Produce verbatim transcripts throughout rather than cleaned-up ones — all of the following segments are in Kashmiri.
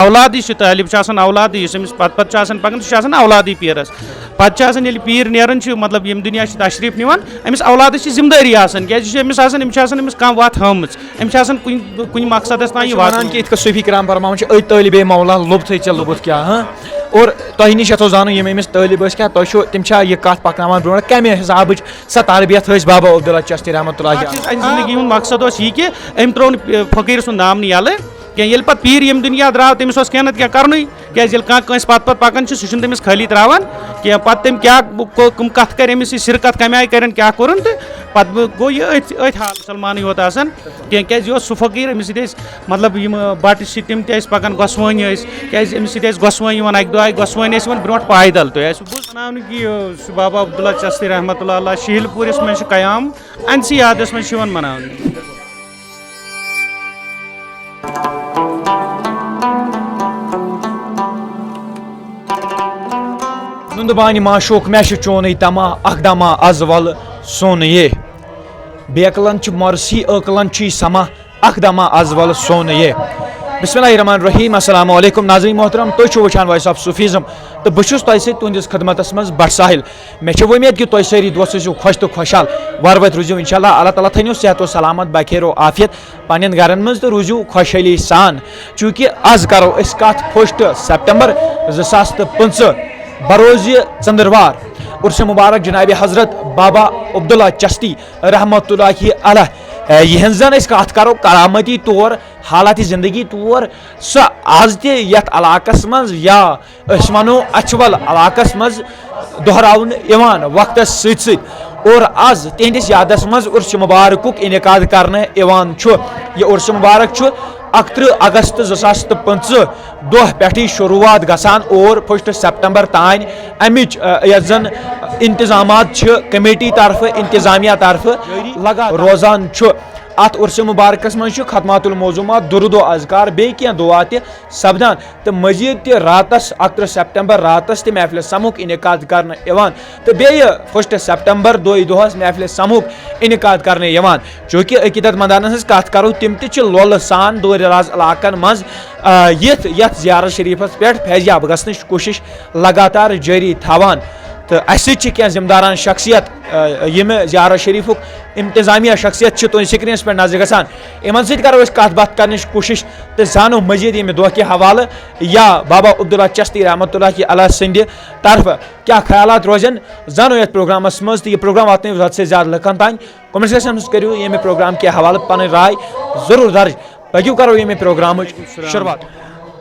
اولادٕے چھُ، طٲلب چھُ آسان اولادٕے، یُس أمِس پتہٕ پتہٕ چھُ آسان پکان، سُہ چھُ آسان اولادٕے پیٖرس۔ پتہٕ چھُ آسان، ییٚلہِ پیٖر نیران چھُ، مطلب، ییٚمہِ دُنیا چھُ تشریف نِوان، أمِس اولادس چھِ ذمہٕ دٲری آسان، کیازِ یہِ چھُ أمِس آسان، أمِس چھِ آسان أمِس کانٛہہ وتھ ہٲومٕژ، أمِس چھِ آسان کُنہِ کُنہِ مقصدس تام یہِ واتناوُن۔ کہِ یِتھ کٔنۍ صوفی کرام فرماوان چھِ، أتھۍ طٲلبِ مولا لوٚب تھٲے ژےٚ لوٚبُتھ کیٛاہ، ہاں؟ اور تۄہہِ نِش یَتھ اوس زانُن، یِم أمِس طٲلب ٲسۍ کیٛاہ، تۄہہِ چھُو، تِم چھا یہِ کَتھ پَکناوان برونٛٹھ، کَمہِ حِسابٕچ سۄ تربیت ٲسۍ بابا عبداللہ چشتی رحمتہ اللہ علیہ؟ اَتھ چھِ اَسہِ زندگی ہُنٛد مقصد اوس یہِ کہِ أمۍ ترٛوو نہٕ، ٲ، فقیٖر سُنٛد نام نہٕ یَلہٕ کینٛہہ۔ ییٚلہِ پَتہٕ پیٖر ییٚمہِ دُنیا درٛاو، تٔمِس اوس کینٛہہ نَتہٕ کینٛہہ کَرنُے، کیٛازِ ییٚلہِ کانٛہہ کٲنٛسہِ پَتہٕ پَتہٕ پَکان چھُ، سُہ چھُنہٕ تٔمِس خٲلی ترٛاوان کینٛہہ۔ پَتہٕ تٔمۍ کیٛاہ، کٕم کَتھٕ کَرِ أمِس، یہِ سِر کَتھ کَمہِ آیہِ کَرن، کیٛاہ کوٚرُن، تہٕ پَتہٕ گوٚو یہِ أتھۍ أتھۍ حال مُسلمانٕے یوت آسان کینٛہہ، کیٛازِ یہِ اوس سُہ فقیٖر، أمِس سۭتۍ ٲسۍ، مطلب، یِم، ٲ، بَٹہٕ چھِ، تِم تہِ ٲسۍ پَکان، گۄسوٲنۍ ٲسۍ، کیٛازِ أمِس سۭتۍ ٲسۍ گۄسوٲنۍ یِوان، اَکہِ دۄہ آیہِ گۄسوٲنۍ ٲسۍ یِوان برونٛٹھ پایدَل، تُہۍ آسِوٕ بوٗزمُت۔ بَناونہٕ کہِ، ٲ، سُہ بابا عبداللہ چشتی رحمتہ اللہ علیہ شیٖلہٕ پوٗرِس منٛز چھُ قیام، اَہَنٛدسٕے یادَس منٛز چھُ یِوان مَناونہٕ۔ نُندٕ بانہِ معشوق، مےٚ چھُ چونُے تما، اکھ دما از ولہٕ سونہٕ یے۔ بیکلن چھِ مۄرثی، عٲقلن چھُے سما، اکھ دما از ولہٕ سونہٕ یے۔ بسم اللہ الرحمن الرحیم، السلام علیکم ناظرین محترم، تُہۍ چھِو وٕچھان Voice of Sufism تہٕ بہٕ چھُس تۄہہِ سۭتۍ تُہنٛدِس خدمتس منٛز بٹ ساحل۔ مےٚ چھِ وۄمید کہِ تُہۍ سٲری دوست ٲسِو خۄش تہٕ خۄشحال، وارٕ وٲتۍ روٗزِو انشاءاللہ، اللہ تعالیٰ تھٲینو صحت و سلامت بخیر و عافیت پننٮ۪ن گرن منٛز تہٕ روٗزِو خۄشحٲلی سان، چوٗنٛکہِ از کرو أسۍ کتھ first September زٕ ساس تہٕ پٕنٛژٕہ، بروز ژٔنٛدٕروار، عرس مبارک جناب حضرت بابا عبداللہ چشتی رحمتہ اللہ علیہ، یِہنٛز زن أسۍ کتھ کرو کرامتی طور، حالات زندگی طور، سۄ از تہِ یتھ علاقس منٛز یا أسۍ ونو اچھول علاقس منٛز دۄہراونہٕ یِوان وقتس سۭتۍ سۭتۍ۔ اور از تِہنٛدِس یادس منٛز عرس مبارکُک انعقاد کرنہٕ یِوان چھُ۔ یہِ عرس مبارک چھُ اکترٕہ اگست زٕ ساس تہٕ پٕنٛژٕہ دۄہ پٮ۪ٹھٕے شروعات گژھان اور first September تام امِچ، ا، یۄس زن انتظامات چھِ کمیٹی طرفہٕ، انتظامیہ طرفہٕ لگاتار روزان چھُ۔ اتھ عرس مبارکس منٛز چھُ ختمات الموضوعات، درود و اذکار، بیٚیہِ کینٛہہ دعا تہِ سپدان۔ تہٕ مزید تہِ راتس، اکترٕہ سپٹمبر راتس تہِ محفلِ سماہُک انعقاد کرنہٕ یِوان تہٕ بیٚیہِ first September دۄہٕے دۄہس محفلِ سماہُک انعقاد کرنہٕ یِوان۔ چوٗنٛکہِ عقیدت مندانن ہٕنٛز کتھ کرو، تِم تہِ چھِ لولہٕ سان دوٗرِ دراز علاقن منٛز، آ، یِتھ یتھ زیارت شریفس پٮ۪ٹھ فیض یاب گژھنٕچ کوٗشش لگاتار جٲری تھاوان۔ تہٕ اسہِ سۭتۍ چھِ کینٛہہ ذمہٕ داران شخصیت، آ، ییٚمہِ زیارت شریفُک انتظامیہ شخصیت چھِ تُہنٛدِ screenس پٮ۪ٹھ نظرِ گژھان۔ یِمن سۭتۍ کرو أسۍ کتھ باتھ کرنٕچ کوٗشش تہٕ زانو مزید ییٚمہِ دۄہ کہِ حوالہٕ یا بابا عبداللہ چشتی رحمتہ اللہ علیہ سٕنٛدِ طرفہٕ کیٛاہ خیالات روزن، زانو یتھ پروگرامس منٛز، تہٕ یہِ پروگرام واتنٲیِو زیادٕ سے زیادٕ لُکن تام۔ Comment sectionس منٛز کٔرِو ییٚمہِ پروگرام کہِ حوالہٕ پنٕنۍ راے ضروٗر درج۔ پٔکِو کرو ییٚمہِ پروگرامٕچ شروٗعات۔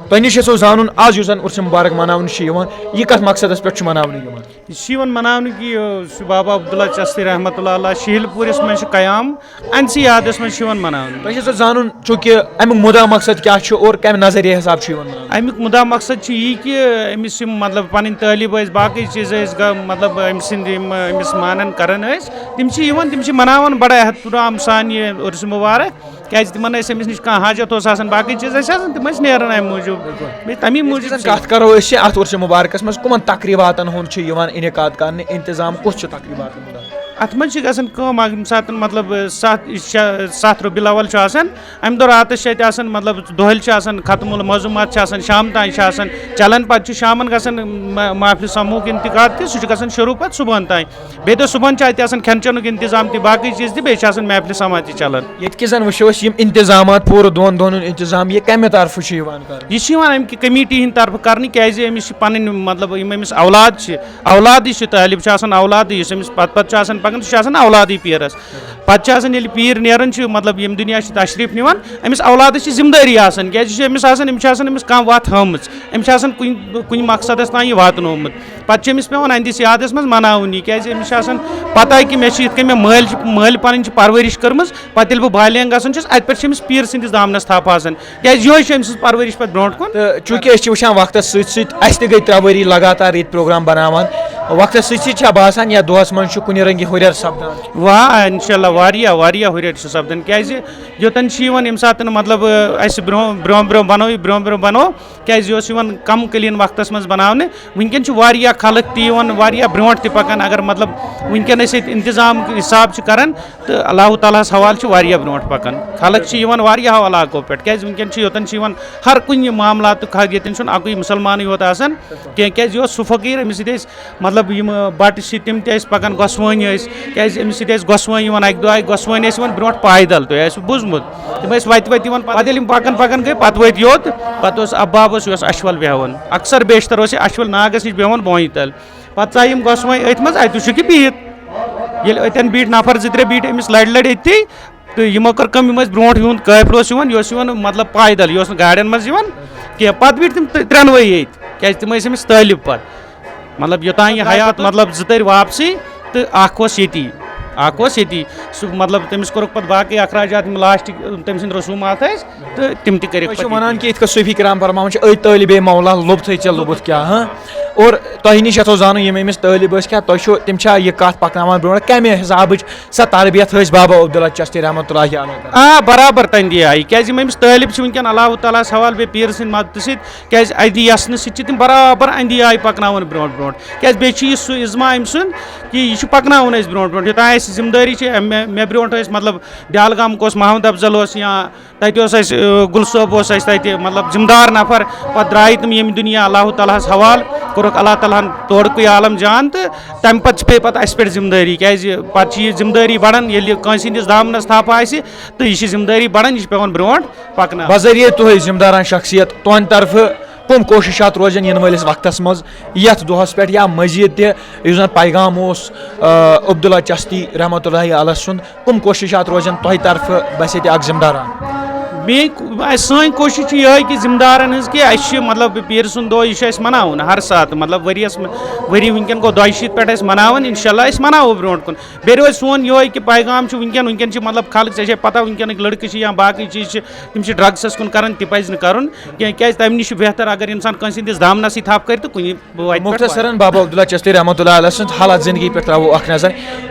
تۄہہِ نِش یژھو زانُن، از یُس زن عرس مبارک مناونہٕ چھُ یِوان، یہِ کتھ مقصدس پٮ۪ٹھ چھُ مناونہٕ یِوان؟ یہِ چھُ یِوان مناونہٕ کہِ، یہِ، سُہ بابا عبداللہ چشتی رحمتہ اللہ علیہ شیٖلہٕ پوٗرِس منٛز چھُ قیام، اَہَنٛدسٕے یادس منٛز چھُ یِوان مناونہٕ۔ تۄہہِ چھُ سُہ زانُن، چوٗنٛکہِ اَمیُک مُدا مقصد کیٛاہ چھُ اور کَمہِ نظریہِ حساب چھُ یِوان مناونہٕ؟ اَمیُک مُدا مقصد چھُ یی کہِ أمِس یِم، مطلب، پَنٕنۍ طٲلب ٲسۍ، باقٕے چیٖز ٲسۍ، گا-، مطلب، أمۍ سٕنٛدۍ یِم، أمِس مانان کران ٲسۍ، تِم چھِ یِوان، تِم چھِ مناوان بَڑٕ احترام سان یہِ عرس مبارک۔ کیازِ تِمن ٲسۍ أمِس نِش کانٛہہ حاجت اوس آسان، باقٕے چیٖز ٲسۍ آسان، تِم ٲسۍ نیران اَمہِ موٗجوٗب۔ بِلکُل۔ بیٚیہِ تَمی ییٚلہِ موٗجوٗب زَن چھِ کَتھ کَرو أسۍ، اَتھ عرس مُبارکَس منٛز کٕمَن تقریٖباتَن ہُنٛد چھُ یِوان انعقاد کرنہٕ؟ انتظام کُس چھُ تقریٖباتَن ہُنٛد؟ اَتھ منٛز چھِ گژھان کٲم اَکھ، ییٚمہِ ساتہٕ، مطلب، سَتھ، شےٚ، سَتھ ربیع الاول چھُ آسان، اَمہِ دۄہ راتَس چھِ اَتہِ آسان، مطلب، دۄہلہِ چھِ آسان، ختم المعظومات چھِ آسان، شام تام چھِ آسان چلان، پَتہٕ چھُ شامَن گژھان مہ-، محفلِ سماہُک انعقاد تہِ، سُہ چھُ گژھان شروٗع پَتہٕ صُبحَن تام۔ بیٚیہِ دۄہ صُبحن چھُ اَتہِ آسان کھٮ۪ن چٮ۪نُک انتظام تہِ، باقٕے چیٖز تہِ، بیٚیہِ چھِ آسان محفلِ سماع تہِ چلان۔ ییٚتہِ کہِ زَن وٕچھو أسۍ، یِم انتظامات، پوٗرٕ دۄن دۄہَن ہُنٛد انتظام، یہِ کَمہِ طرفہٕ چھُ یِوان کرنہٕ؟ یہِ چھُ یِوان اَمہِ کہِ کمیٹی ہِنٛدِ طرفہٕ کرنہٕ، کیازِ أمِس چھِ پَنٕنۍ، مطلب، یِم أمِس اولاد چھِ، اولادٕے چھُ طٲلب چھُ آسان، اولادٕے یُس أمِس پَتہٕ پَتہٕ چھُ آسان پَکان، سُہ چھُ آسان اولادٕے پیٖرَس۔ پَتہٕ چھُ آسان، ییٚلہِ پیٖر نیران چھُ، مطلب، ییٚمہِ دُنیا چھُ تشریٖف نِوان، أمِس اولادَس چھِ ذِمہٕ دٲری آسان، کیازِ یہِ چھُ أمِس آسان، أمِس چھِ آسان أمِس کانٛہہ وَتھ ہٲومٕژ، أمِس چھِ آسان کُنہِ کُنہِ مقصدَس تام یہِ واتنومُت۔ پَتہٕ چھِ أمِس پٮ۪وان أہنٛدِس یادَس منٛز مَناوُن یہِ، کیٛازِ أمِس چھِ آسان پَتہ کہِ مےٚ چھِ یِتھ کٔنۍ مےٚ مٲلۍ چھِ، مٲلۍ پَنٕنۍ چھِ پَروَرِش کٔرمٕژ، پَتہٕ ییٚلہِ بہٕ بالینغ گژھان چھُس، اَتہِ پٮ۪ٹھ چھِ أمِس پیٖر سٕنٛدِس دامنَس تھَپھ آسان، کیٛازِ یِہوٚے چھِ أمۍ سٕنٛز پَروَرِش پَتہٕ برونٛٹھ کُن۔ تہٕ چوٗنٛکہِ أسۍ چھِ وٕچھان وقتَس سۭتۍ سۭتۍ، اَسہِ تہِ گٔے ترٛےٚ ؤری لگاتار ییٚتہِ پروگرام بَناوان، وقتس سۭتۍ سۭتۍ چھا باسان یا دۄہس منٛز چھُ کُنہِ رنگہِ ہُرٮ۪ر سپدان؟ واہ، انشاءاللہ واریاہ واریاہ ہُرٮ۪ر چھُ سپدان، کیازِ یوٚتن چھِ یِوان ییٚمہِ ساتہٕ، مطلب، اَسہِ برونٛہہ برونٛہہ برونٛہہ بنٲو، یہِ برونٛہہ برونٛہہ بنوو، کیازِ یہِ اوس یِوان کم قلیٖن وقتس منٛز بناونہٕ۔ وٕنکیٚن چھِ واریاہ خلق تہِ یِوان، واریاہ برونٛٹھ تہِ پکان۔ اگر، مطلب، وٕنکیٚن أسۍ ییٚتہِ انتظام حساب چھِ کران، تہٕ اللہ تعالیٰ ہس حوالہٕ چھِ واریاہ برونٛٹھ پکان۔ خلق چھِ یِوان واریاہو علاقو پٮ۪ٹھ، کیازِ وٕنکیٚن چھِ یوٚتن چھِ یِوان ہر کُنہِ معاملاتُک حق، ییٚتٮ۪ن چھُنہٕ اَکُے مُسلمانٕے یوت آسان کینٛہہ، کیازِ یہِ اوس سُہ فقیٖر، أمِس سۭتۍ ٲسۍ، مطلب، یِم بَٹہٕ چھِ، تِم تہِ ٲسۍ پَکان، گۄسوٲنۍ ٲسۍ، کیازِ أمِس سۭتۍ ٲسۍ گۄسوٲنۍ یِوان۔ اَکہِ دۄہ آیہِ گۄسوٲنۍ، ٲسۍ یِوان برونٛٹھ پایدَل، تُہۍ آسِوٕ بوٗزمُت، تِم ٲسۍ وَتہِ وَتہِ یِوان۔ پَتہٕ ییٚلہِ یِم پَکان پَکان گٔے، پَتہٕ وٲتۍ یوت، پَتہٕ اوس اَبابَس، یہِ اوس اَچھوَل بیٚہوان، اکثر بیشتر اوس یہِ اَچھوَل ناگَس نِش بیٚہوان بونہِ تَل۔ پَتہٕ ژاے یِم گۄسوٲنۍ أتھۍ منٛز، اَتہِ وٕچھِکھ یہِ بِہِتھ۔ ییٚلہِ أتٮ۪ن بیٖٹھۍ نفر زٕ ترٛےٚ، بیٖٹھۍ أمِس لَڑِ لَڑِ أتھی، تہٕ یِمو کٔر کٲم، یِم ٲسۍ برونٛٹھ، یِہُنٛد قٲفلہٕ اوس یِوان، یہِ اوس یِوان، مطلب، پایدَل، یہِ اوس نہٕ گاڑٮ۪ن منٛز یِوان کینٛہہ۔ پَتہٕ بیٖٹھۍ تِم تہٕ ترٛٮ۪نوَے ییٚتۍ، کیٛازِ تِم ٲسۍ أمِس طٲلب پَتہٕ۔ مطلب، یوٚتام یہِ حیات، مطلب، زٕ تٔرۍ واپسٕے، تہٕ اَکھ اوس ییٚتی، اَکھ اوس ییٚتی۔ سُہ، مطلب، تٔمِس کوٚرُکھ پَتہٕ باقٕے اخراجات، یِم لاسٹِکۍ تٔمۍ سٕنٛدۍ رسوٗمات ٲسۍ، تہٕ تِم تہِ کٔرِکھ تُہۍ چھِو پَتہٕ وَنان ییٚتی۔ کہِ یِتھ کٔنۍ صوٗفی کرام فرماوان چھِ، أتھۍ طٲلبِ مولا لوٚبتھٕے ژےٚ لوٚبُتھ کیٛاہ، ہاں؟ اور تۄہہِ نِش یَژھو زانُن، یِم أمِس طٲلب ٲسۍ کیٛاہ، تۄہہِ چھُو، تِم چھا یہِ کَتھ پَکناوان برونٛٹھ، کَمہِ حِسابٕچ سۄ تربیت ٲسۍ بابا عبداللہ چشتی رحمتہ اللہ علیہ کران؟ آ، برابر تَندِ آیہِ، کیٛازِ یِم أمِس طٲلب چھِ وٕنکیٚن، اللہ تعالیٰ ہَس حوالہٕ، بیٚیہِ پیٖرٕ سٕنٛدِ مدتہٕ سۭتۍ، کیٛازِ اَتہِ یَژھنہٕ سۭتۍ چھِ تِم برابر اَندِ آیہِ پَکناوان برونٛٹھ برونٛٹھ۔ کیٛازِ بیٚیہِ چھُ یہِ سُہ عزما أمۍ سُنٛد کہِ یہِ چھُ پَکناوُن اَسہِ برونٛٹھ برونٛٹھ۔ یوٚتام اَسہِ ذِمہٕ دٲری چھِ، مےٚ مےٚ برونٛٹھ ٲسۍ، مطلب، ڈیلگامُک اوس محمد افضل اوس، یا تَتہِ اوس اَسہِ، آ، گُل صٲب اوس اَسہِ تَتہِ، مطلب، ذِمہٕ دار نفر۔ پَتہٕ درٛاے تِم ییٚمہِ دُنیا اللہ تعالیٰ ہَس حوالہٕ، کوٚرُکھ اللہ تعالیٰ ہَن تورکُے عالم جان، تہٕ تَمہِ پَتہٕ چھِ پیٚیہِ پَتہٕ اَسہِ پٮ۪ٹھ ذِمہٕ دٲری، کیٛازِ پَتہٕ چھِ یہِ ذِمہٕ دٲری بَڑان، ییٚلہِ یہِ کٲنٛسہِ ہِنٛدِس دامنَس تھپھ آسہِ، تہٕ یہِ چھِ ذِمہٕ دٲری بَڑان، یہِ چھِ پٮ۪وان برونٛٹھ پَکناوٕنۍ۔ بذریعہ تُہۍ ذِمہٕ داران شخصیت، تُہنٛدِ طرفہٕ کٕم کوٗشِشات روزن یِنہٕ وٲلِس وقتس منٛز یتھ دۄہس پٮ۪ٹھ یا مزید تہِ، یُس زن پیغام اوس، آ، عبداللہ چشتی رحمتہ اللہ علیہ سُنٛد، کٕم کوٗشِشات روزن تۄہہِ طرفہٕ بحیثیت اکھ ذمہٕ داران؟ میٲنۍ کو- اَسہِ، سٲنۍ کوٗشِش چھِ یِہے کہِ ذمہٕ دارن ہٕنٛز، کہِ اَسہِ چھِ، مطلب، پیٖر سُنٛد دۄہ، یہِ چھُ اَسہِ مناوُن ہر ساتہٕ، مطلب، ؤریَس منٛز، ؤری وٕنکیٚن گوٚو دۄیہِ شیٖتھ پٮ۪ٹھ اَسہِ مناوان، انشاءاللہ أسۍ مناوو برونٛٹھ کُن۔ بیٚیہِ روزِ سون یِہوے کہِ پیغام چھُ وٕنکیٚن، وٕنکیٚن چھِ، مطلب، خلق، ژےٚ چھے پتہ، وٕنکیٚنٕکۍ لڑکہٕ چھِ یا باقٕے چیٖز چھِ، تِم چھِ ڈرگسس کُن کران، تہِ پزِ نہٕ کرُن کینٛہہ، کیازِ تمہِ نِش چھُ بہتر اگر انسان کٲنٛسہِ ہٕنٛدِس دامنسٕے تھپھ کرِ تہٕ کُنہِ واتہِ پٮ۪ٹھ واتہِ۔ مختصرن بابا عبداللہ چشتی رحمتہ اللہ علیہ سٕنٛز حالات زندگی پٮ۪ٹھ ترٛاوو اکھ نظر،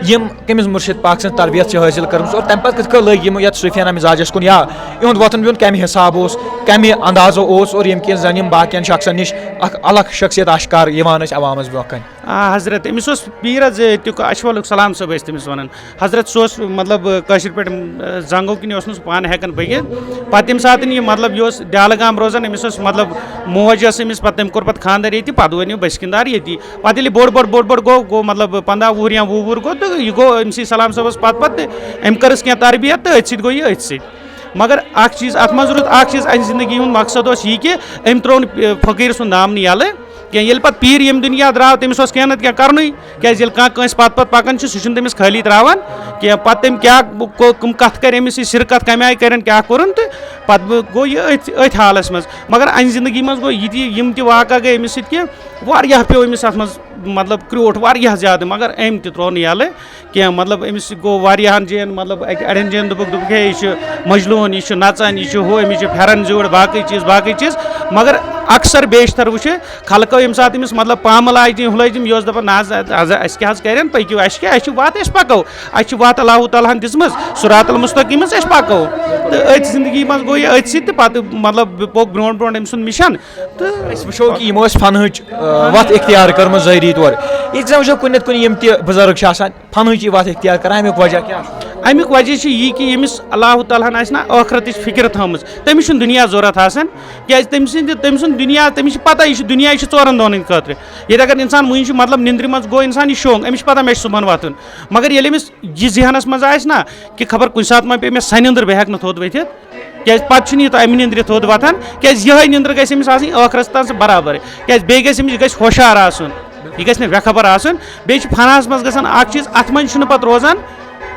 یِم کٔمِس مرشد پاک سٕنٛز تربیت چھِ حٲصِل کٔرمٕژ اور تمہِ پتہٕ کِتھ کٔنۍ لٔگۍ یِم یتھ صوفیانہ مزاجس کُن، یا یِہُنٛد وۄتھُن بِہُن کمہِ حساب اوس، کمہِ اندازٕ اوس اور ییٚمہِ کِنۍ زن یِم باقین شخصن نِش اکھ الگ شخصیت آشکار یِوان ٲسۍ عوامس برونٛہہ کنہِ۔ آ حضرت، أمِس اوس پیٖر حظ، یہِ تیُک اچھولُک سلام صٲب ٲسۍ تٔمِس وَنان۔ حضرت، سُہ اوس، مطلب، کٲشِر پٲٹھۍ، آ، زنٛگو کِنۍ اوس نہٕ سُہ پانہٕ ہٮ۪کان پٔکِتھ۔ پَتہٕ ییٚمہِ ساتہٕ یہِ، مطلب، یہِ اوس ڈیلہٕ گام روزان، أمِس اوس، مطلب، موج ٲس أمِس، پَتہٕ تٔمۍ کوٚر پَتہٕ خانٛدر ییٚتی، پَتہٕ بَنیو بٔسکِندار ییٚتی۔ پَتہٕ ییٚلہِ یہِ بوٚڑ بوٚڑ بوٚڑ بوٚڑ گوٚو، گوٚو، مطلب، پنٛداہ وُہُر یا وُہ وُہُر گوٚو، تہٕ یہِ گوٚو أمۍ سٕے سلام صٲبَس پَتہٕ پَتہٕ، تہٕ أمۍ کٔرٕس کینٛہہ تربیت، تہٕ أتھۍ سۭتۍ گوٚو یہِ أتھۍ سۭتۍ۔ مگر اکھ چیٖز اتھ منٛز روٗد، اکھ چیٖز اَسہِ زندگی ہُنٛد مقصد اوس یہِ کہِ أمۍ ترٛوو نہٕ، ٲ، فقیٖر سُنٛد دامنہٕ یَلہٕ کینٛہہ۔ ییٚلہِ پتہٕ پیٖر ییٚمہِ دُنیا درٛاو، تٔمِس اوس کینٛہہ نتہٕ کینٛہہ کرنُے، کیٛازِ ییٚلہِ کانٛہہ کٲنٛسہِ پتہٕ پتہٕ پکان چھُ، سُہ چھُنہٕ تٔمِس خٲلی ترٛاوان کینٛہہ۔ پتہٕ تٔمۍ کیٛاہ بہٕ کو-، کٕم کتھٕ کرِ أمِس سۭتۍ، سِرٕ کتھٕ کمہِ آیہِ کرن، کیٛاہ کوٚرُن، تہٕ پتہٕ بہٕ گوٚو یہِ أتھۍ، أتھۍ حالس منٛز۔ مگر اَسہِ زندگی منٛز گوٚو یہِ تہِ، یِم تہِ واقعہ گٔے أمِس سۭتۍ کہِ واریاہ پیوٚو أمِس اتھ منٛز، مطلب، کرٛوٹھ واریاہ زیادٕ، مگر أمۍ تہِ ترٛوو نہٕ یَلہٕ کینٛہہ۔ مطلب، أمِس گوٚو واریاہَن جایَن، مطلب، اَکہِ اَڑٮ۪ن جایَن دوٚپُکھ، دوٚپُکھ، "ہے، یہِ چھُ مجنوٗن، یہِ چھُ نَژان، یہِ چھُ ہُہ، أمِس چھُ پھٮ۪رَن زیوٗٹھ، باقٕے چیٖز، باقٕے چیٖز۔" مگر اکثر بیشتر وٕچھِ خلقو ییٚمہِ ساتہٕ أمِس، مطلب، پامہٕ لاجہِ دِنۍ، ہُہ لٲجۍ دِنۍ، یہِ اوس دَپان، "نہ حظ، اَز اَسہِ کیٛاہ حظ کَرن، پٔکِو، اَسہِ کیٛاہ، اَسہِ چھِ وَتھ، اَسہِ پَکو، اَسہِ چھِ وَتھ اللہ تعالیٰ ہَن دِژمٕژ، صراط المستقیٖمَس، أسۍ پَکو۔" تہٕ أتھۍ زِندگی منٛز گوٚو یہِ أتھۍ سۭتۍ، تہٕ پَتہٕ، مطلب، پوٚک برونٛٹھ برونٛٹھ أمۍ سُنٛد مِشن۔ تہٕ أسۍ وٕچھو کہِ یِمو ٲسۍ فنہٕچ، آ، وَتھ اختیار کٔرمٕژ ظٲہری طور۔ ییٚتہِ زَن وٕچھو کُنہِ نَتہٕ کُنہِ یِم تہِ بُزرگ چھِ آسان، فنہٕچ یہِ وَتھ اختیار کَران، اَمیُک وجہ کیٛاہ چھُ؟ اَمیُک وجہ چھُ یی کہِ ییٚمِس اللہ تعالیٰ ہَن آسہِ نہ ٲخرتٕچ فِکر تھٲومٕژ، تٔمِس چھُنہٕ دُنیا ضوٚرَتھ آسان، کیٛازِ تٔمۍ سٕنٛدِ، تٔمۍ سُنٛد دُنیا، تٔمِس چھِ پَتہ یہِ چھُ دُنیا، یہِ چھُ ژورَن دۄہَن ہٕنٛدِ خٲطرٕ۔ ییٚتہِ اگر اِنسان وٕنہِ چھُ، مطلب، نِندرِ منٛز گوٚو اِنسان، یہِ شۄنٛگ، أمِس چھِ پَتہ مےٚ چھُ صُبحَن وۄتھُن۔ مگر ییٚلہِ أمِس یہِ ذہنَس منٛز آسہِ نہ کہِ خبر کُنہِ ساتہٕ ما پیٚیہِ مےٚ سۄ نِندٕر، بہٕ ہٮ۪کہٕ نہٕ تھوٚد ؤتھِتھ، کیٛازِ پَتہٕ چھُنہٕ یہِ تَمہِ نِندرِ تھوٚد وۄتھان، کیٛازِ یِہوٚے نِندٕر گژھِ أمِس آسٕنۍ ٲخرَس تام سُہ برابر۔ کیٛازِ بیٚیہِ گژھِ أمِس، یہِ گژھِ ہُشار آسُن، یہِ گژھِ نہٕ بے خبر آسُن۔ بیٚیہِ چھُ فناہَس منٛز گژھان اَکھ چیٖز، اَتھ منٛز چھُنہٕ پَتہٕ روزان،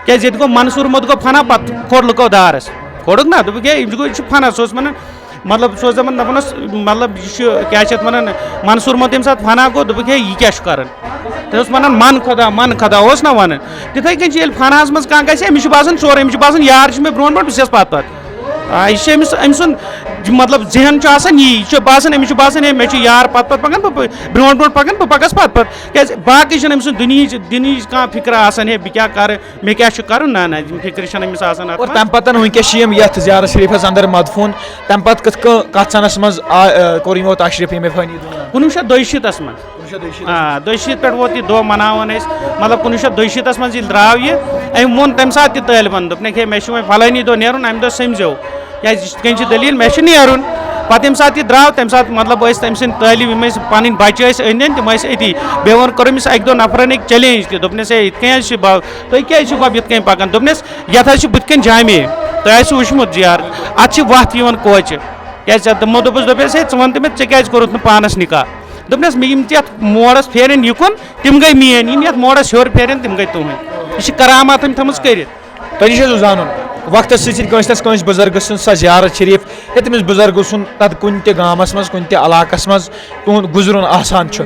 کیٛازِ ییٚتہِ گوٚو منصوٗر مُت گوٚو فنا، پَتہٕ کھوٚر لُکو دارَس، کھوٚرُکھ نہ، دوٚپُکھ، "ہے، یِم چھِ گوٚو، یہِ چھُ فنا۔" سُہ اوس وَنان، مطلب، سُہ اوس دَپان، دَپان اوس، مطلب، یہِ چھُ، کیٛاہ چھِ اَتھ وَنان، منصوٗر مُت ییٚمہِ ساتہٕ فنا گوٚو، دوٚپُکھ، "ہے، یہِ کیٛاہ چھُ کَران؟" تٔمۍ اوس وَنان، "من خدا، من خدا"، اوس نہ وَنان۔ تِتھَے کٔنۍ چھِ ییٚلہِ فناہَس منٛز کانٛہہ گژھِ، أمِس چھُ باسان سورُے، أمِس چھُ باسان، یار چھُ مےٚ برونٛٹھ برونٛٹھ، بہٕ چھُس پَتہٕ پَتہٕ۔ آ، یہِ چھِ أمِس، أمۍ سُنٛد یہِ مطلب ذہن چھُ آسان یی، یہِ چھُ باسان، أمِس چھُ باسان، ہے، مےٚ چھُ یار پتہٕ پتہٕ پکان، بہٕ پہ-، برونٛٹھ برونٛٹھ پکان، بہٕ پکس پتہٕ پتہٕ۔ کیازِ باقٕے چھُنہٕ أمۍ سُنٛد دُنہِچ، دُنہِچ کانٛہہ فِکرا آسان، ہے، بہٕ کیٛاہ کرٕ، مےٚ کیٛاہ چھُ کرُن؟ نہ، نہ، یِم فِکرِ چھَنہٕ أمِس آسان اَتھ اور منٛز۔ تَمہِ پَتہٕ وٕنکیٚس چھِ یِم یَتھ زیارت شریٖفَس اَندر مدفوٗن، تَمہِ پَتہٕ کِتھ کٔنۍ، کَتھ سَنَس منٛز آ-، آ، کوٚر یِمو تشریٖف یِم فٲنی دُنیا؟ کُنوُہ شیٚتھ دۄیہِ شیٖتَس منٛز۔ کُنوُہ شیٚتھ دۄیہِ شیٖتَس۔ آ، دۄیہِ شیٖتھ پٮ۪ٹھ ووت یہِ دۄہ مناوان أسۍ، مطلب، کُنوُہ شیٚتھ دۄیہِ شیٖتَس منٛز ییٚلہِ درٛاو یہِ، أمۍ ووٚن تَمہِ ساتہٕ تہِ طٲلبَن، دوٚپنَکھ، ہے، مےٚ چھُ وۄنۍ فلٲنی دۄہ نیرُن، اَمہِ دۄہ سٔمزیو۔ کیٛازِ یِتھ کٔنۍ چھِ دٔلیٖل، مےٚ چھُ نیرُن۔ پَتہٕ ییٚمہِ ساتہٕ یہِ درٛاو، تَمہِ ساتہٕ، مطلب، ٲسۍ تٔمۍ سٕنٛدۍ طٲلب، یِم ٲسۍ پَنٕنۍ بَچہٕ ٲسۍ أنٛدۍ أنٛدۍ، تِم ٲسۍ أتی۔ بیٚیہِ ووٚن، کوٚر أمِس اَکہِ دۄہ نفرَن أکۍ challenge تہِ، دوٚپنَس، ہے، یِتھ کٔنۍ حظ چھِ بَب-، تُہۍ کیٛازِ چھِو بَب یِتھ کٔنۍ پَکان؟ دوٚپنَس، یَتھ حظ چھِ بٕتھِ کَنۍ جامع، تۄہہِ آسِوٕ وٕچھمُت زیارت، اَتھ چھِ وَتھ یِوان کوچہِ۔ کیٛازِ ژےٚ، تِمو دوٚپُس، دوٚپُس، ہے، ژٕ وَن تہٕ مےٚ، ژےٚ کیٛازِ کوٚرُتھ نہٕ پانَس نِکاح؟ دوٚپنَس، مےٚ یِم تہِ یَتھ موڑَس پھیرن یِکُن، تِم گٔے میٛٲنۍ، یِم یَتھ موڑَس ہیوٚر پھیرن، تِم گٔے تُہٕنٛدۍ۔ یہِ چھِ کرامات أمۍ تھٲمٕژ کٔرِتھ۔ تۄہہِ نِش حظ اوس زانُن، وقتس سۭتۍ سۭتۍ کٲنٛسہِ نتہٕ کٲنٛسہِ بُزرگہٕ سٕنٛز سۄ زیارت شریٖف، یا تٔمِس بُزرگہٕ سُنٛد نتہٕ کُنہِ تہِ گامس منٛز، کُنہِ تہِ علاقس منٛز تُہُنٛد گُزرُن آسان چھُ۔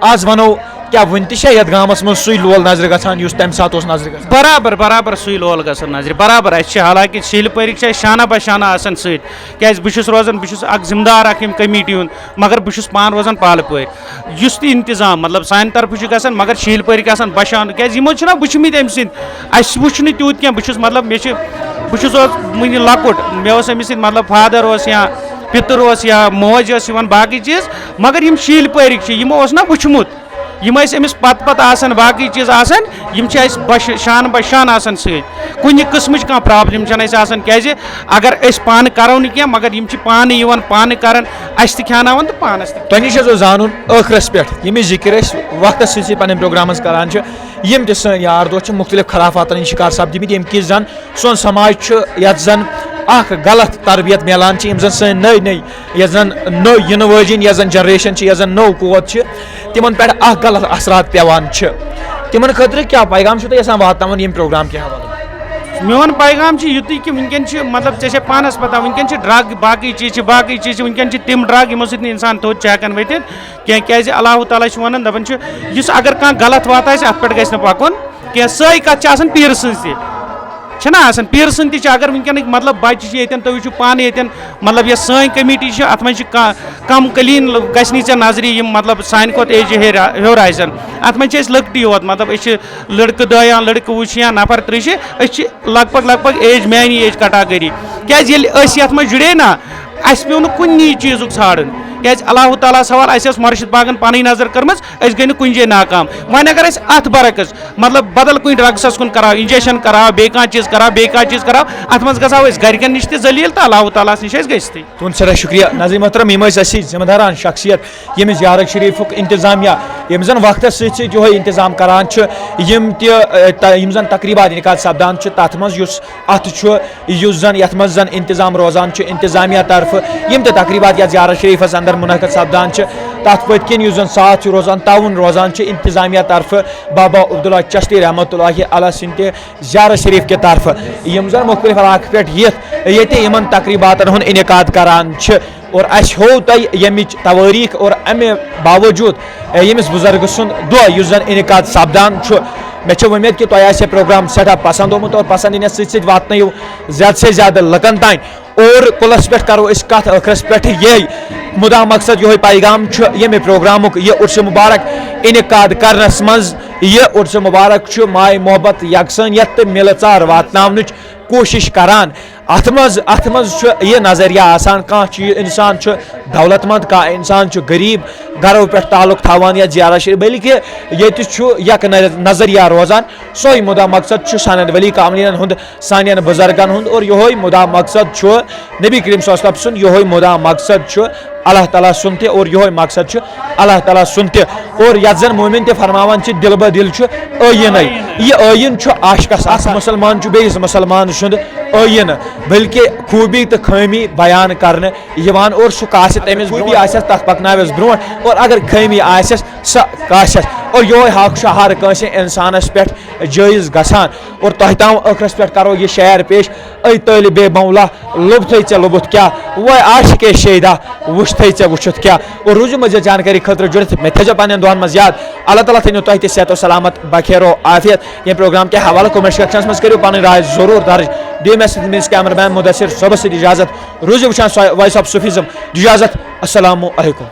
آز ونو، کیٛاہ وُنہِ تہِ چھا یتھ گامس منٛز سُے لول نظرِ گژھان، یُس تمہِ ساتہٕ اوس نظرِ گژھان؟ برابر، برابر سُے لول گژھان نظرِ، برابر۔ اسہِ چھِ، حالانکہ شیٖلہٕ پٲرِکۍ چھِ اسہِ شانہ بہ شانہ آسان سۭتۍ، کیٛازِ بہٕ چھُس روزان، بہٕ چھُس اکھ ذمہٕ دار اکھ ییٚمہِ کمیٹی ہُنٛد، مگر بہٕ چھُس پانہٕ روزان پالہٕ پٲرۍ۔ یُس تہِ انتظام، مطلب، سانہِ طرفہٕ چھُ گژھان، مگر شیٖلہٕ پٲرۍ گژھان بشان، کیازِ یِمو چھُنہ وٕچھمٕتۍ أمۍ سٕنٛدۍ، اَسہِ وٕچھ نہٕ تیوٗت کینٛہہ۔ بہٕ چھُس، مطلب، مےٚ چھِ، بہٕ چھُس اوس وٕنہِ لۄکُٹ، مےٚ اوس أمِس سۭتۍ، مطلب، فادر اوس یا پِتُر اوس یا موج ٲس یِوان، باقٕے چیٖز، مگر یِم شیٖلہٕ پٲرِکۍ چھِ، یِمو اوس نہ وٕچھمُت۔ یِم ٲسۍ أمِس پتہٕ پتہٕ آسان، باقٕے چیٖز آسان، یِم چھِ اَسہِ بش-، شان بہ شان آسان سۭتۍ۔ کُنہِ قٕسمٕچ کانٛہہ problem چھَنہٕ اَسہِ آسان، کیازِ اگر أسۍ پانہٕ کرو نہٕ کینٛہہ، مگر یِم چھِ پانہٕ یِوان، پانہٕ کران، اَسہِ تہِ کھیٛاناوان تہٕ پانَس تہِ۔ تۄہہِ نِش حظ اوس زانُن ٲخرس پٮ۪ٹھ، ییٚمِچ ذِکر أسۍ وقتس سۭتۍ سۭتۍ پنٕنۍ پروگرامس کران چھِ، یِم تہِ سٲنۍ یار دوس چھِ مُختلف خرافاتن ہٕنٛدۍ شکار سپدِمٕتۍ، ییٚمہِ کِنۍ زن سون سماج چھُ، یَتھ زن اکھ غلط تربیت میلان چھِ، یِم زن سٲنۍ نٔوۍ نٔوۍ، یۄس زن نٔو یِنہٕ وٲجِنۍ، یۄس زن generation چھِ، یۄس زن نٔو قوت چھِ، تِمن پٮ۪ٹھ اکھ غلط اثرات پٮ۪وان چھِ۔ تِمن خٲطرٕ کیٛاہ پیغام چھِو تُہۍ یژھان واتناوُن ییٚمہِ پروگرام کہِ حوالہٕ؟ میون پیغام چھُ یُتُے کہِ وٕنکیٚن چھِ، مطلب، ژےٚ چھےٚ پانَس پَتہ، وٕنکیٚن چھِ drug، باقٕے چیٖز چھِ، باقٕے چیٖز چھِ، وٕنکیٚن چھِ تِم drug، یِمو سۭتۍ نہٕ اِنسان تھوٚد چھُ ہٮ۪کان ؤتھِتھ کینٛہہ، کیٛازِ اللہ تعالیٰ چھُ وَنان، دَپان چھُ، یُس اگر کانٛہہ غلط وَتھ آسہِ، اَتھ پٮ۪ٹھ گژھِ نہٕ پَکُن کینٛہہ۔ سۄے کَتھ چھِ آسان پیٖرٕ سٕنٛز تہِ، چھَنہ آسان؟ پیٖرٕ سٕنٛدۍ تہِ چھِ، اگر وٕنکیٚنٕکۍ، مطلب، بَچہِ چھِ ییٚتٮ۪ن، تُہۍ وٕچھِو پانہٕ ییٚتٮ۪ن، مطلب، یۄس سٲنۍ کمیٹی چھِ، اَتھ منٛز چھِ کا-، کم قلیٖل گژھِ نہٕ ژےٚ نظرِ، یِم، مطلب، سانہِ کھۄتہٕ ایجہِ ہیٚرِ-، ہیوٚر آسن۔ اَتھ منٛز چھِ أسۍ لۄکٹی یوت، مطلب، أسۍ چھِ لڑکہٕ دہ یا لڑکہٕ وُہ چھِ یا نفر ترٕٛہ چھِ، أسۍ چھِ لگ بگ، لگ بگ ایج، میٛانہِ ایج کٹاگٔری۔ کیٛازِ ییٚلہِ أسۍ یَتھ منٛز جُڑے نا، اَسہِ پیوٚو نہٕ کُنی چیٖزُک ژھانٛڈُن۔ کیٛازِ اللہ تعالیٰ ہَس حوالہٕ، اَسہِ ٲس مرشد پاکَن پَنٕنۍ نظر کٔرمٕژ، أسۍ گٔے نہٕ کُنہِ جایہِ ناکام۔ وۄنۍ اگر أسۍ اَتھ برعکس، مطلب، بدل کُنہِ ڈرگسس کُن کراو، انجیکشن کراو، بیٚیہِ کانٛہہ چیٖز کراو، بیٚیہِ کانٛہہ چیٖز کراو، اتھ منٛز گژھو أسۍ گرِکٮ۪ن نِش تہِ ذلیل تہٕ اللہ تعالیٰ ہس نِش أسۍ گٔژھتٕے۔ تُہُنٛد سٮ۪ٹھاہ شُکریہ ناظرین محترم، یِم ٲسۍ اَسہِ سۭتۍ ذمہٕ داران شخصیت، ییٚمہِ زیارت شریفُک انتظامیہ، یِم زن وقتس سۭتۍ سۭتۍ یِہوٚے انتظام کران چھِ، یِم تہِ، ٲ، تہ-، یِم زن تقریبات انعقاد سپدان چھِ، تتھ منٛز یُس اتھ چھُ، یُس زن یتھ منٛز زن انتظام روزان چھُ انتظامیہ طرفہٕ، یِم تہِ تقریبات یتھ زیارت شریفس اندر منعقد سپدان چھِ، تتھ پٔتۍ کِنۍ یُس زن ساتھ چھُ روزان، تعاوُن روزان چھُ انتظامیہ طرفہٕ بابا عبداللہ چشتی رحمتہ اللہ علیہ سٕنٛدِ زیارت شریف کہِ طرفہٕ، یِم زن مختلف علاقہٕ پٮ۪ٹھ یِتھ ییٚتہِ یِمن تقریباتن ہُنٛد انعقاد کران چھِ۔ اور اسہِ ہوو تۄہہِ ییٚمِچ توٲریٖخ اور امہِ باوجوٗد، اے، ییٚمِس بُزرگہٕ سُنٛد دۄہ یُس زن انعقاد سپدان چھُ۔ مےٚ چھِ وۄمید کہِ تۄہہِ آسہِ یہِ پروگرام سٮ۪ٹھاہ پسنٛد آمُت اور پسنٛد یِنس سۭتۍ سۭتۍ واتنٲیِو زیادٕ سے زیادٕ لُکن تام۔ اور کُلس پٮ۪ٹھ کرو أسۍ کتھ ٲخرس پٮ۪ٹھ یہِ مُدا مقصد، یِہوٚے پیغام چھُ ییٚمہِ پروگرامُک، یہِ عرس مبارک انعقاد کرنس منٛز۔ یہِ عرس مبارک چھُ ماے محبت، یکسانیت تہٕ مِلہٕ ژار واتناونٕچ کوٗشِش کران۔ اتھ منٛز، اتھ منٛز چھُ یہِ نظریہ آسان، کانٛہہ چیٖز، انسان چھُ دولت مند، کانٛہہ انسان چھُ غریب، گرو پٮ۪ٹھ تعلق تھاوان یا زیارت شریف، بلکہِ ییٚتہِ چھُ یک نظ-، نظریہ روزان۔ سۄے مُدا مقصد چھُ سانٮ۪ن ولی کاملینن ہُنٛد، سانٮ۪ن بُزرگن ہُنٛد، اور یِہوٚے مُدا مقصد چھُ نبی کریم صلی اللہ علیہ وسلم سُنٛد، یِہوٚے مُدا مقصد چھُ اللہ تعالیٰ سُنٛد تہِ، اور یِہوٚے مقصد چھُ اللہ تعالیٰ سُنٛد تہِ۔ اور یتھ زن مومن تہِ فرماوان چھِ، دل بہ دل چھُ ٲیٖنَے۔ یہِ ٲیٖن چھُ عاشقس آسان۔ مُسلمان چھُ بیٚیِس مُسلمان سُنٛد ٲیٖنہٕ، بلکہِ خوٗبی تہٕ خٲمی بیان کرنہٕ یِوان، اور سُہ کاسہِ تٔمِس برونٛٹھ آسٮ۪س، تتھ پکناوٮ۪س برونٛٹھ، اور اگر خٲمی آسٮ۪س، سۄ کاسٮ۪س۔ اور یِہوٚے حق چھُ ہر کٲنٛسہِ انسانس پٮ۪ٹھ جٲیز گژھان۔ اور تۄہہِ تام ٲخرس پٮ۪ٹھ کرو یہِ شعر پیش، اے طٲلبِ مولا، لوٚبتھے ژےٚ لوٚبُتھ کیٛاہ؟ وے عاشقے شیدا، وُچھتھے ژےٚ وُچھُتھ کیٛاہ؟ اور روٗزِو مزید جانکٲری خٲطرٕ جُڑِتھ، مےٚ تھٲیزیو پننٮ۪ن دُعن منٛز یاد۔ اللہ تعالیٰ تھٲینو تۄہہِ تہِ صحت و سلامت، بخیر و عافیت۔ ییٚمہِ پروگرام کہِ حوالہٕ comment sectionس منٛز کٔرِو پنٕنۍ راے ضروٗر درج۔ بیٚیہِ مےٚ سۭتۍ میٲنِس کیمرہ مین مدثر صٲبس سۭتۍ اجازت۔ روٗزِو وٕچھان وائس آف صوفیزم۔ اجازت۔ السلام علیکم۔